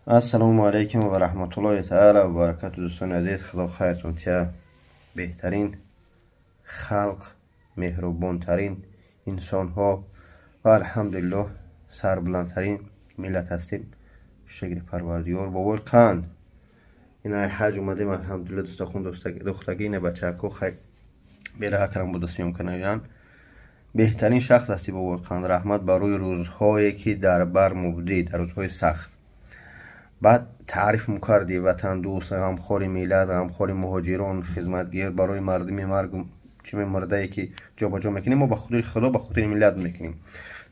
Ассалому алайкум ва раҳматуллоҳи таала ва баракату. Дӯстони азиз, Худо хайртон тия. Беҳтарин халқ, меҳрубонтарин инсонҳо ва, алҳамдулиллоҳ, сарбуландтарин миллат ҳастем. Шукри Парвардигор. Бобои қанд, ина ҳаҷ омадем, алҳамдулиллоҳ. Дустахун духтагӣ, ина бачако хай бераҳа карам буда съёмка навиан. Беҳтарин шахс ҳастӣ, бобои қанд. Раҳмат барои рӯзҳое, ки дар бар мубдӣ дар рӯзҳои сахт. Баъд таъриф мукардӣ: ватандӯст, ғамхори миллат, ғамхори муҳоҷирон, хизматгир барои мардуми марг чӣ мурдае, ки ҷобаҷо мекунем, мо ба хотири Худо, ба хотири миллат мекунем.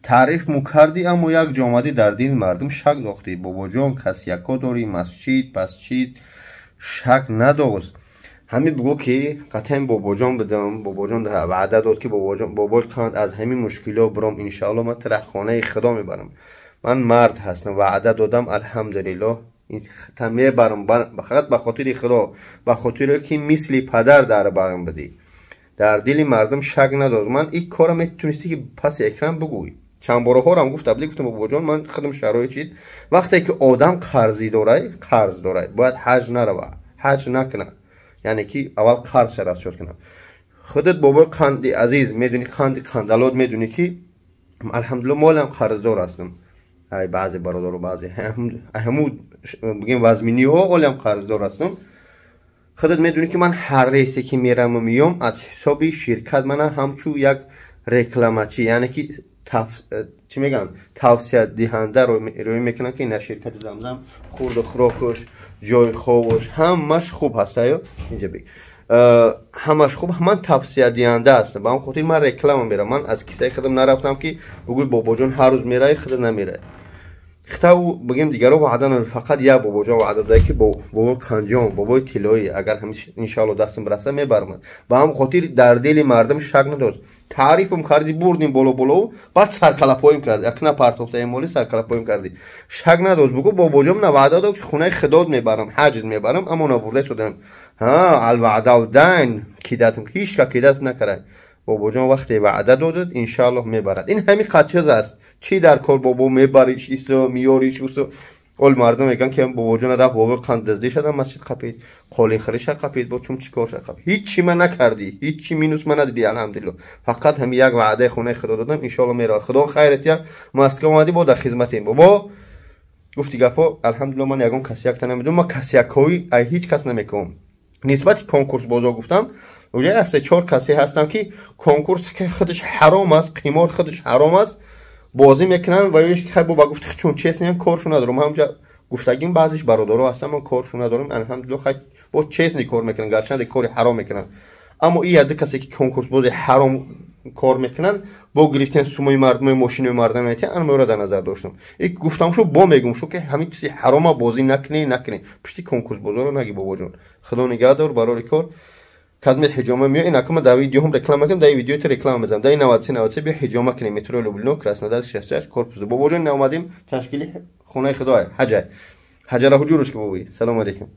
Таъриф мукардӣ, аммо як ҷо омадӣ, дар дили мардум шак дохтӣ. Бобоҷон, касяко дорӣ, масҷид, пасҷид, шак надоз. Ҳамин бугӯ, ки қатъан бобоҷон будам, бобоҷон ваъда дод, ки бобоҷон, бобои қанд, аз ҳамин мушкилиҳо биром, иншоалло, ман тира хонаи Худо мебарам. Ман мард ҳастам, ваъда додам, алҳамдулиллоҳ, мебарам, фақат ба хотири Худо, ба хотире ки мисли падар дар барам будӣ. Дар дили мардум шак надод. Ман ин кора метунистӣ, ки паси экран бугӯй. Чанд бораҳорам гуфта будӣ, гуфтам: бобоҷон, ман худам шароит чид. Вақте ки одам қарзӣ дорай, қарз дорай, бояд ҳаҷ нарава, ҳаҷ накунад, яъне ки аввал қарзша расчёт кунад. Худат, бобои қанди азиз, медонӣ, қанди қандалот, медонӣ, ки алҳамдулилло, молам қарздор ҳастам. Ай баъзе бародаро, баъзе ҳаму бигем вазминиҳо, олям қарздор ҳастам. Худат медонӣ, ки ман ҳар рейсе ки мераму миём, аз ҳисоби ширкат мана ҳамчун як рекламачӣ, яъне ки чӣ мегӯянд, тавсиядиҳанда рӯй мекунам, ки ина ширкати Замзам хурду хӯрокуш, ҷои хобуш, ҳамаш хуб ҳастаю инҷа биг ҳамаш хуб. Ман тавсиядиҳанда ҳастам, ба ҳам хотир ман реклама мерам. Ман аз кисаи худам нарафтам, ки бугӯй: бобоҷон ҳар рӯз мераи, худат намерай. Хитаву бигем, дигаро ваъда надод, фақат як бобоҷон ваъда додае, ки бобои қанҷон, бобои тиллоӣ, агар ҳамин иншоалло дастам бираса, мебарам. Ба ҳам хотир дар дили мардум шак надост. Таърифам кардӣ, бурдим боло боло, баъд саркалапоим кардӣ, акна партохтаи моли саркалапоим кардӣ. Шак надост, бугӯ: бобоҷон на ваъда дод, ки хонаи худот мебарам, ҳаҷт мебарам, аммо набурда шудам. Ҳа, алваъдау дайн, кидатам ҳеҷ ка кидат накард. Бобоҷон вақте ваъда додад, иншоаллоҳ мебарад. Ин ҳамин қад чиз аст. Чӣ дар кор, бобо, мебариш исо, миёриш усо? Ол мардум мегӯянд, ки бобоҷон рафт, бобо қанд дуздӣ шуда, масҷид қапид, қолинхӯриша қапид, бо чум чӣ корша қапид. Ҳичи ма накардӣ, ҳичи минус ма надидӣ, алҳамдулилло. Фақат ҳамин як ваъдаи хонаи Худо додам, иншоалло меравад. Худо хайрат я, Москва омадӣ, бо дар хизматем, бобо. Гуфти гапҳо, алҳамдулилло, ман ягон касякта намедонам, ман касякҳои ай ҳеҷ кас намекунам. Нисбати конкурсбозо гуфтам, уже як се чор касе ҳастам, ки конкурс ки худаш ҳаром аст, қимор худаш ҳаром аст, бозӣ мекунанд ва ё хай бо ба гуфти чун честный коршу надорам. Ҳамҷа гуфтагим, баъзеш бародаро ҳастам, ман коршу надорам, алҳамдулилло, хай бо честный кор мекунанд, гарчанде кори ҳаром мекунанд. Аммо и яду касе ки конкурсбози ҳаром кор мекунанд, бо гирифтани сумои мардуми, мошинои мардум метиҳанд, ана моро дар назар доштам. И гуфтам шу, бо мегум шу, ки ҳамин чизи ҳарома бозӣ накунӣ, накунӣ, пушти конкурсбозоро наги. Бобоҷон, Худо нигаҳдор, барори кор. Кадми ҳиҷома меё, ин акума дар видеоҳом реклама кунам, дар видеои реклама мезанам. Дар 93 93 биё ҳиҷома кунем, метро Люблино, Краснодарск, 66, корпус. Бобоҷон, наомадем ташкили хонаи Худоай, ҳаҷай ҳаҷара ҳуҷуруш ки бобои. Салому алейкум.